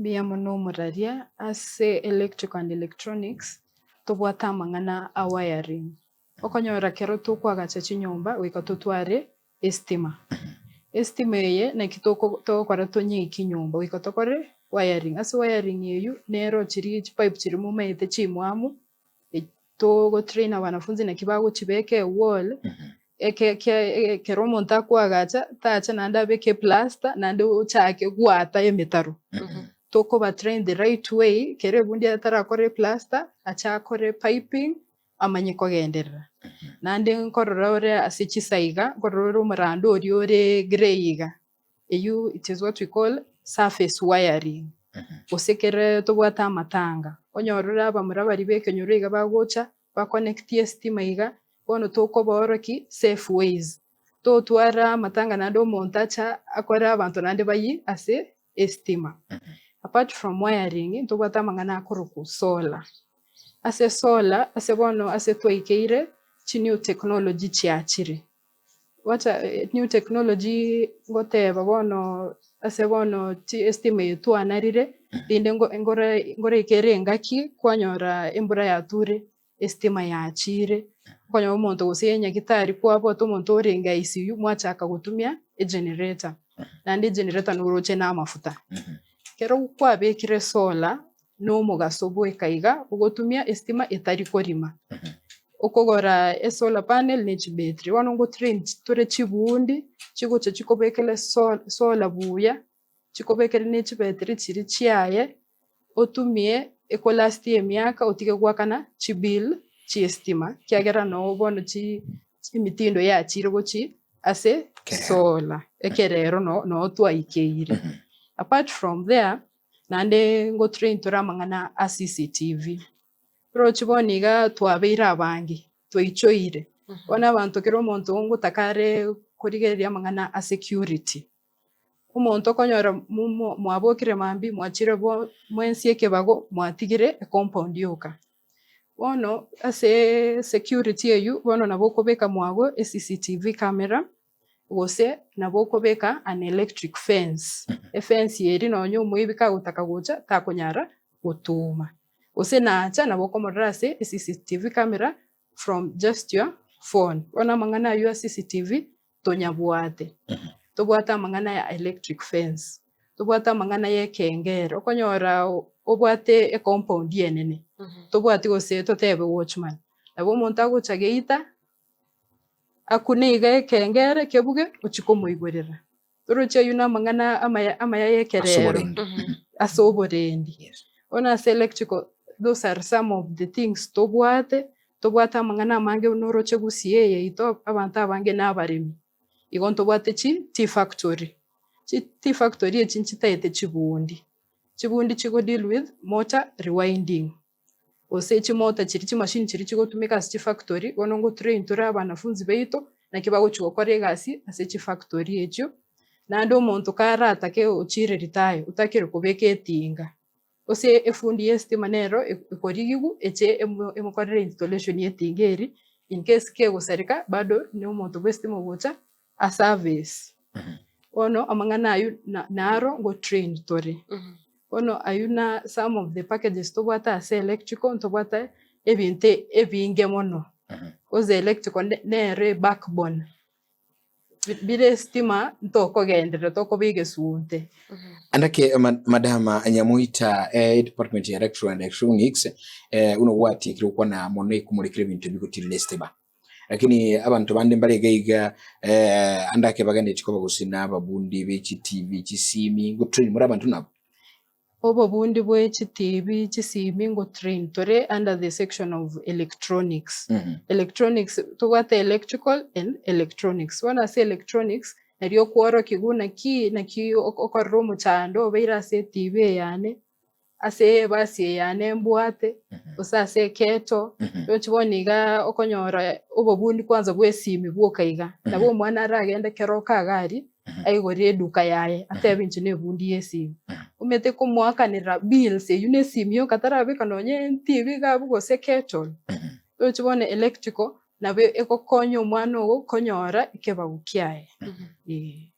Mbuya mono omoraria, ase electrical and electronics tobwate amang'ana a wiring. Okonyora kero tokoagacha chinyomba goika totware estima. Estima eye naki toko togokora tonyeiki nyomba goika tokore wiring. Ase wiring eywo nero chiria chipipe chiria momaete chimwamu, togo train abanafunzi naki bagochibeka ewall, eke ke ekero omonto akoagacha tacha naende abeke eplaster naende ochake goata emetaro. Tokoba train the right way, kera ebundi atarakora eplaster, ache akore piping, amanye kogenderera. Naende nkorora ore ase chisaiga, nkorora ore omorando oria ore grey iga, eywo it is what we call surface wiring, gose ekere tobwate amatanga, onyore ore abamura baria ba ekenyoro iga bagocha, ba connect estima iga, bono tokobaorokia safe ways, totwara amatanga naende omonto acha akore abanto naende bayie ase estima. Apart from wiring, ntobwate amang'ana akorokwa solar. Ase solar, ase bono ase twaikeire, chi new technology chiachire. Wacha new technology ngoteba bono ase bono chi estima eye twanarire, rinde ngo ngore ngoraikere engaki kwanyora embura yature, estima yachire, okonyora omonto gose nyagetari kwabwate omonto orenge ICU mwachaka gotumia egenerator, naende egenerator noroche na amafuta. Ekero kwabekire solar, na omogaso bweka iga ogotumia estima etari korima. Okogora esolar panel ne chibattery, bono ngo train tore chibundi chigocha chikobekera eso solar buya, chikobekere ne chibattery chiria chiaye, otumie ekolastie emiaka otige goakana chibill chia estima, ekiagera noo bono chi emitindo yachire gochia ase solar, ekerero no noo twaikeire. Apart from there, naende ngo train tore amang'ana a CCTV. Roche bono iga twabeire abange, twaichoire, bono abanto kera omonto ngotaka are korigereria amang'ana a security. Omonto okonyora mo- mo mwabokire mambia mwachire bo mwensi ekebago mwatigire ecompound yoka. Bono aseeee security eywo bono nabo okobeka mwago eCCTV camera, gose nabo okobeka an electric fence, efence eria nonye omoibi kagotaka gocha takonyara gotuma, gose nacha nabo okomorora ase eCCTV camera from just your phone. Bono amang'ana aywo a CCTV tonyabwate, tobwate amang'ana ya electric fence, tobwate amang'ana ya ekengere, okonyora obwate ecompound enene, tobwati gose totebe watchman, nabo omonto agocha geita, akune iga ekengere kebuge ochie komoigorera. Torochi aywo na amang'ana amaya amaya ya Ase ekerero oborendi. ase oborendi. Yes. Bono ase electrical, those are some of the things tobwate, tobwate amang'ana amange buna oroche gusii eye yaito abanto abange na abaremi. Igo ntobwate chi tea factory, chi tea factory echi nchitaete chibundi, chibundi chigo deal with motor rewinding. Gose chimota chiria chimashini chiria chigotumeka ase chifactory, bono ngo train tore abanafunzi baito, naki bagochia gokora egasi ase chifactory echio, naende omonto karatake ochire retire otakire kobeka etinga, gose efundi ya estima nero ekorigigwa eche emo emokorere installation ya etinga eria, in case kegosareka bado na omonto bwa estima ogocha aservice. Bono amang'ana aywo na naro ngo train tore. Bono aywo na some of the packages tobwate ase electrical ntobwate ebinto ebinge mono, cause electrical ne- nere ebackbone, bi- bire estima ntokogenderera tokoba egesunte. Andake ma- madama Nyamoita eh, department ya electro and electronics eh, buna gwatiekire gokwana mono ekomorekire ebinto ebigotirira estima. Lakini abanto bande mbare iga iga eh, ande ake bagendetie koba gose na ababundi be chitibi, chisimi, ngotrain more abanto nabo. Obobundi bwe chitibi, chisimi ngotrain tore under the section of electronics. Electronics tobwate electrical and electronics. Bono ase electronics, nario okworokigwa naki naki okorora omochando obeire ase etibi eye yane, ase ebasi eye yane mbwate, gose ase eketo, roche bono igaa okonyora obobundi kwanza bwa esimi bwoka iga, nabo omwana aragende keroka iga aria, aigore eduka yaye, atebe inche na ebundi ya esimi. Omanyete komoakanera bills eywo na esimi yoka tarabeka nonye etibi iga abwo gose kettle, roche bono electrical nabo egokonya omwana ogo konyora ekebago kiaye, eh.